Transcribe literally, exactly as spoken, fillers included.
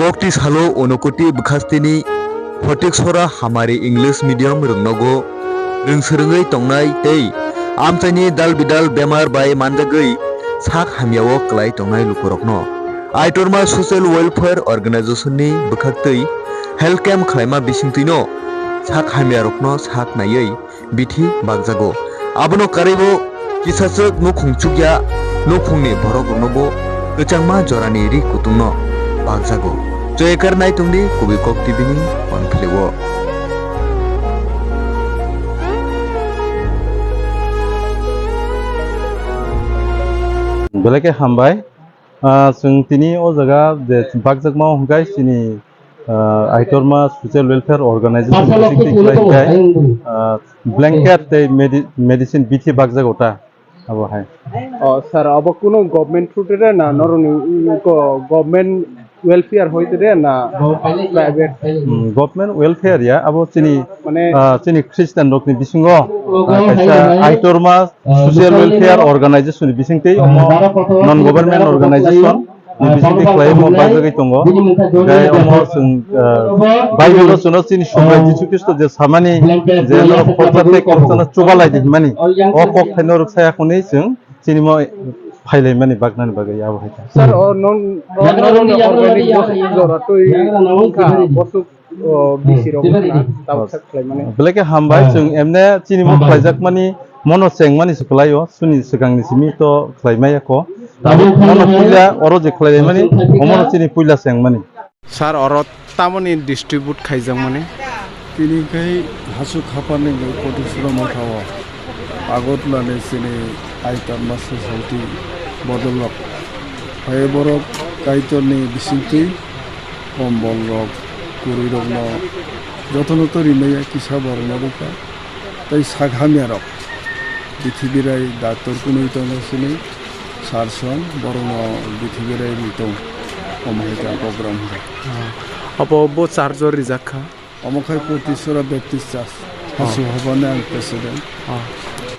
Kokti salo Unokoti bwkhasteni Photiksora Hamari English Medium rwngnogo rwngswrwngwi tongnai tei amchaini dal bidal bemar bai manjagwi sak hamyao kwlai tongnai lukurokno Aitorma Social Welfare Organization ni bwkhaktwi health camp khlaima bisingtwino sak hamyarokno sak naiwi bithi bakjago. Abono karwibo kisachwk nukhung chukya nukhungni borokroknobo kwchangma jorani ri kutungno bakjago. Joyakar naitungdi Kubui Kok T V ni phone phileo. Belai khe hambai. Ah, chwng tini o jaga je bakjakma hwnkhe chini, ah, Aitorma Social Welfare Organization bising twi khlai khe, ah, blanket tei medi-, medicine bithi bakjago ta abo hai. O, sir, abo kuno government through te na noroni ko government welfare hoite de na private? Hmm, government welfare ya, abo chini, mane, ah, chini Christian rokni bisingo, ah, kaisa Aitorma Social Welfare Organization ni bisingtwi omo non government organization ni bisingtwi khlai omo bajagwi tongo. Tei omo chwng, ah, Bible o chwngno chini Subrai Jisu Khristo je samani je norok khorsa tei khorsa no chubalai di hwnmani o kok thaino rwksaya hwnwi chwng chini mo phailaimani baknani bagwi abo hai kha. Sir, o non, o non organic bosuk jora twi wngkha, bosuk, o, bisi rok wngkha, tabuk sak khlaimani. Belai khe hambai, chwng emne chini mo khlaijakmani mono chengmani se kwlaio, suni swkangni simi to khlaimaya kho. Mono puila oro je khlailaimani, omono chini puila chengmani. Sir, oro tamoni distribute khaijakmani? Tini khai Hasuk Haphar ni Kotiswra Motha o Agartala ni chini Aitorma Society bodol rok. Hai borok Kaitor ni bisingtwi kombol rok, kwrwi rok no jotono to rimaya kisa borok no rwkha. Tei sak hamya rok, bithi birai doctor kunui tongo sini, sarson, borokno bithi birai ri tong, omo hai khe program hwnba. Ah, abo bo charge o rijak kha? Omo khai Kotiswra Baptist Church, ah, Hasuk Haphar ni ang president. Ah.